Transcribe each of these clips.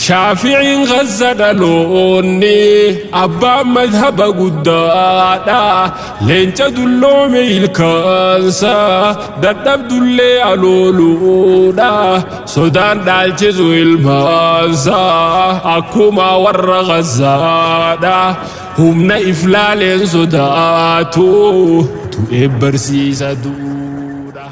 Shaafi'iin Gazza dhaloonni abbaan madhaba guddaadha. Leenca dulloome ilkaansa dadhabdullee alooluudha. Sodaan dhaalchisu ilmaansa akkuma warra Gazzaadha. Humna iflaaleen sodaatu du'ee barsiisa duudha.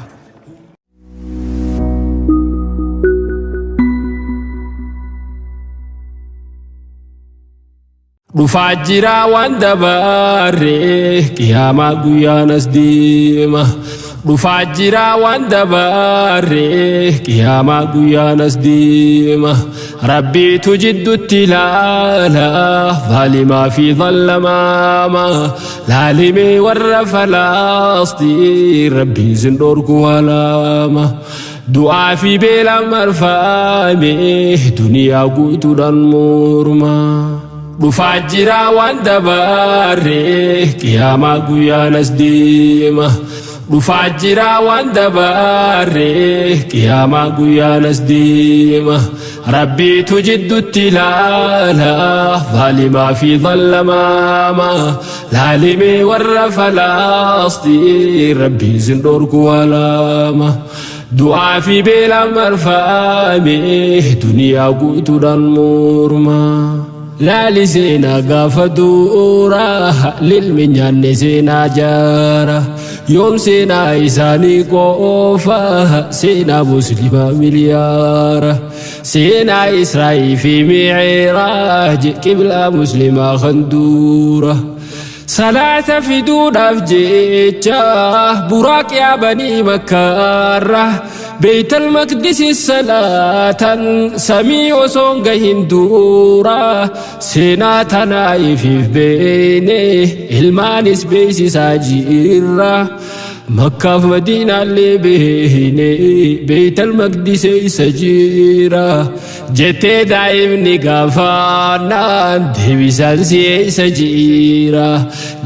Dhufaa jira waan dabarre qiyaamaa guyyaan as deema. Dhufaa jira waan dabarre qiyaamaa guyyaan as deema. Rabbiitu jidduutti ilaala zaalimaa fi zallamaama. Laalimee warra falaastii rabbiin sin dhorku alaama. Du'aa fi beelaan marfame duniyaa guutuudhaan morma. Dhufaa jira waan dabarre qiyaamaa guyyaan as deema. Dhufaa jira waan dabarre qiyaamaa guyyaan as deema. Rabbiitu jidduutti ilaala zaalimaa fi zallamaama. Laalimee warra falaastii rabbiin sin dhorku alaama. Du'aa fi beelaan marfame duniyaa guutuudhaan morma. Laali seenaa gaafa du'uura lilmi nyaanne seenaa jaara. Yoom seenaa isaanii qofa seenaa muslimaa miliyaara. Seenaa Israa'ii fi Mi'iraaj qiblaa muslimaa kan duura. Salaata fiduudhaaf jecha buraaq yaabanii makkaarra. Beeytal maqdisi salaatan samii osoon gahin duura. Seenaa tanaa ifiif beene ilmaanis beeksisaa jirra. Makkaaf Madiinaallee beene Beeytal maqdise isa jira. Jettee daa'imni gaafaannaan deebisaan si eessa jira.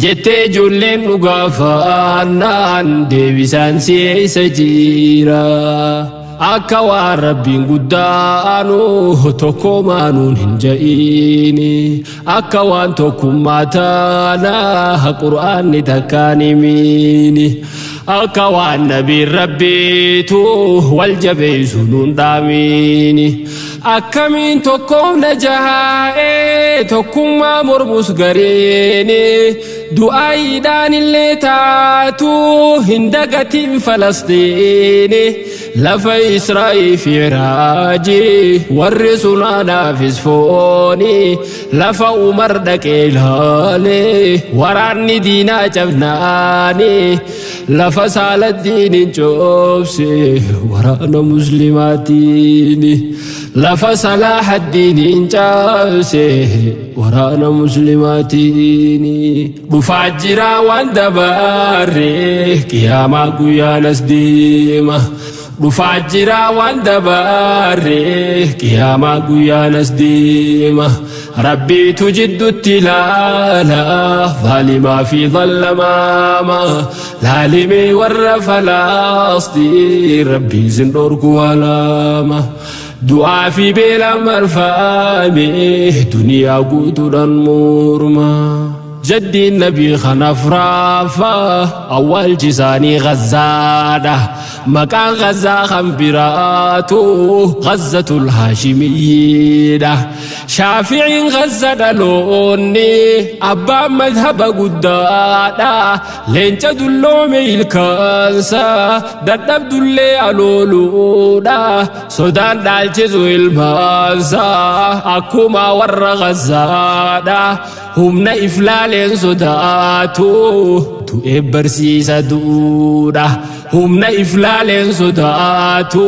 Jettee ijoolleen nu gaafaannaan deebisaan si eessa jira. Akka waan rabbiin guddaanu tokko maanuun hin ja'iini. Akka waan tokkummaa taanaa qur'aanni takkaan himiini. Akka waan nabiin rabbiitu wal jabeessu nuun dhaamiini. Akkamiin tokkoomna jahaa'ee tokkummaa mormus gareeni. Du'aayiidhaan illee taatu hin dagatiin Falastiini. Lafa Israa'ii fi Iraaji warri sunaanaafis fooni. Lafa Umar dhaqee ilaalee waraanni diinaa cabnaani. Lafa Saaladdiin hin coobse waraana muslimaatiin. Lafa Salaaḥaddiin hin caabse waraana muslimaatiin. Dhufaa jira waan dabarre qiyaamaa guyyaan as deema. Dhufaa jira waan dabarre qiyaamaa guyyaan as deema. Rabbiitu jidduutti ilaala zaalimaa fi zallamaama. Laalimee warra falaastii rabbiin sin dhorku alaama. Du'aa fi beelaan marfame duniyaa guutuudhaan morma. Jaddiin nabii kanaaf raafa awwaalchi isaanii Gazzaadha. Maqaan Gazzaa kan biraatu Gazzatul Haashimiyyiidha. Shaafi'iin Gazza dhaloonni abbaan madhaba guddaadha. Leenca dulloome ilkaansa dadhabdullee alooluudha. Sodaan dhaalchisu ilmaansa akkuma warra Gazzaadha. Humna iflaaleen sodaatu du'ee barsiisa du'uudha. Humna iflaaleen sodaatu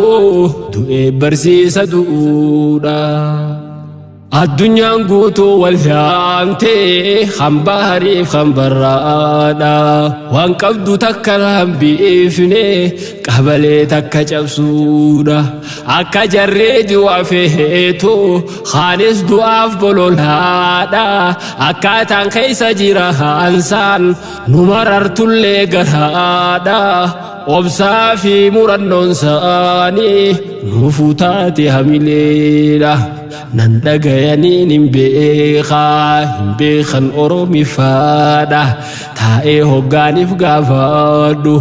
du'ee barsiisa du'uudha. Addunyaan guutuu wal yaamtee hambaa hariif hambarraadha. Waan qabdu takka hambiifne qabalee takka cabsuudha. Akka jarree du'a feetu kaanis du'aaf bololaadha. Akkaataan keessa jira hansaan nu marartullee garaadha. Obsaa fi murannoon saanii nuufuu taate hamileedha. Nan dhagayaniin hin beekaa hin beekan Oromifaadha. Taa'ee hoggaaniif gaafadhu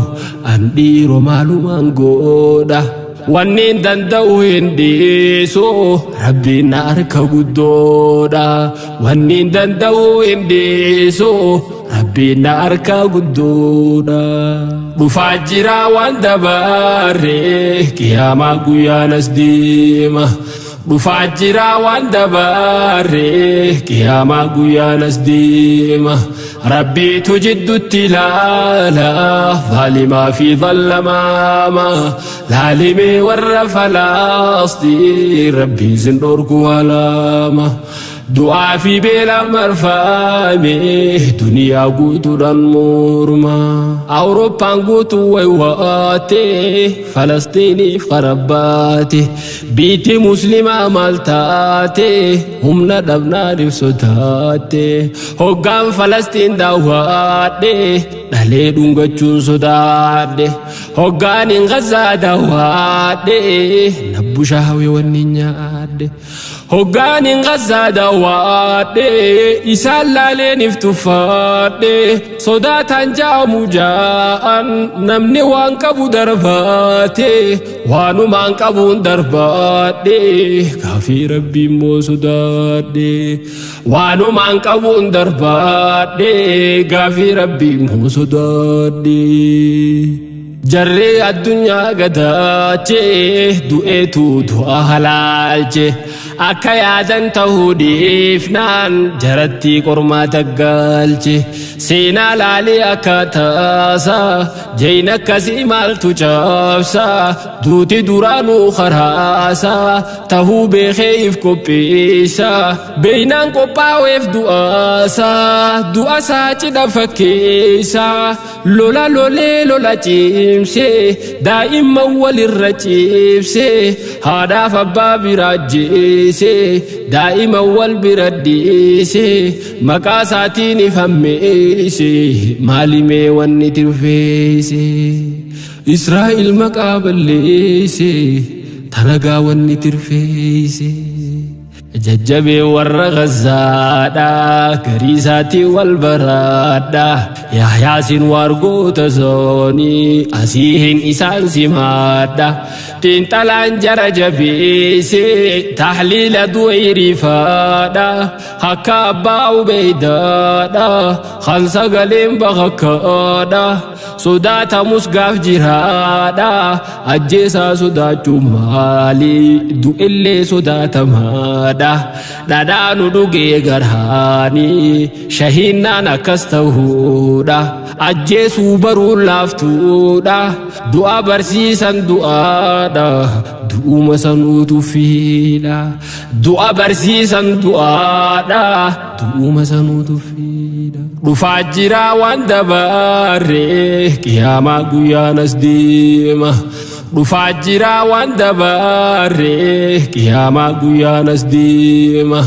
an dhiiroo maalumaan godha. Wanni danda'u hin dhiisu, Rabbiin na harka guddoodha. Wanni danda'u hin dhiisu, Rabbiin na harka guddoodha. Dhufaa jira waan dabarre, qiyaamaa guyyaan as deema. Dhufaa jira waan dabarre, qiyaamaa guyyaan as deema. Rabbiitu jidduutti ilaala zaalimaa fi zallamaama. Laalimee warra Falastiin, Rabbiin sin dhorku alaama. Du'aa fi beela marfame duniyaa guutuudhaan morma. Awurooppaan guutuu waywaate Falastiiniif qarabbaate. Biitti Muslimaa maal taate? Humna dhabnaaniif sodaate. Hoggaan Falastiin daawwadhe dhalee dhungachuun sodaadhe. Hoggaan hin Gazaa daawwadhe nabbushaawee wanni nyaadhe. Hoggaan hin Gazaa daawwadhe isaan laaleeniif tuffaadhe. Sodaataan jaamu jaa'an namni waan qabu darbaate, waanumaan qabuun darbaadhe, gaafii Rabbii immoo sodaadhe. Waanumaan qabuun darbaadhe, gaafii Rabbii immoo sodaadhe. Jarree addunyaa gadaache du'eetu du'a halaalche. Akka yaadan ta'uu dhiifnaan jaratti qormaata galche. Seenaa laalee akka taasa jayna akkasii maaltu cabsa? Duuti duraanuu karaasa tahuu beekee if qopheessa. Beeynaan qophaa'eef du'aasa, du'asaa cidha fakkeessa. Lola lolee lola cimsee daa'imman walirra ciibsee, haadhaaf abbaa bira ajjeesee, daa'ima wal bira dhiisee, maqaa isaatiin ifammeesse. Maalimee wanni tirfeesse? Israa'el maqaa balleesse, tanagaa wanni tirfeesse? Jajjabee warra Gazaadha, garii isaatii wal baraadha. Yaayaasin waargoota zoonii asiihin isaan simaadha. Xiinxalaan jara jabeesse tahliila du'eerifaadha. Akka abbaa Ubeydaadha kan sagaleen bakakkaadha. Sodaatamus gaaf jiraadha. Ajjeesaa sodaachuu maali? Du'illee sodaatamaadha. Dhadhaanu dhugee garaani shahiinnaan akkas ta'uudha. Ajjeesuu baruun laaftuudha. Du'a barsiisan du'aadha. Du'uma sanuutu fiidha. Du'a barsiisan du'aadha. Du'uma sanuutu fiidha. Dhufaa jira waan dabarre, qiyaamaa guyyaan as deema. Dhufaa jira waan dabarre, qiyaamaa guyyaan as deema.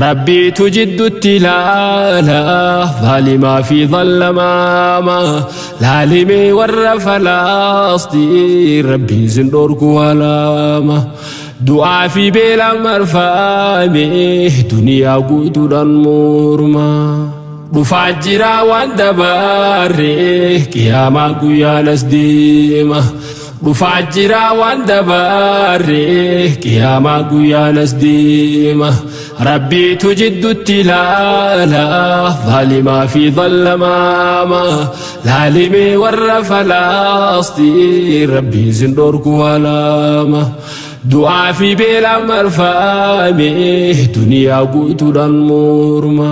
Rabbiitu jidduutti ilaala zaalimaa fi zallamaama. Laalimee warra Falastiin, Rabbiin sin dhorku alaama. Du'aa fi beela marfame duniyaa guutuudhaan morma. Dhufaa jira waan dabarre, qiyaamaa guyyaan as deema. Dhufaa jira waan dabarre, qiyaamaa guyyaan as deema. Rabbiitu jidduutti ilaala zaalimaa fi zallamaama. Laalimee warra Falastiin, Rabbiin sin dhorku alaama. Du'aa fi beela marfame duniyaa guutuudhaan morma.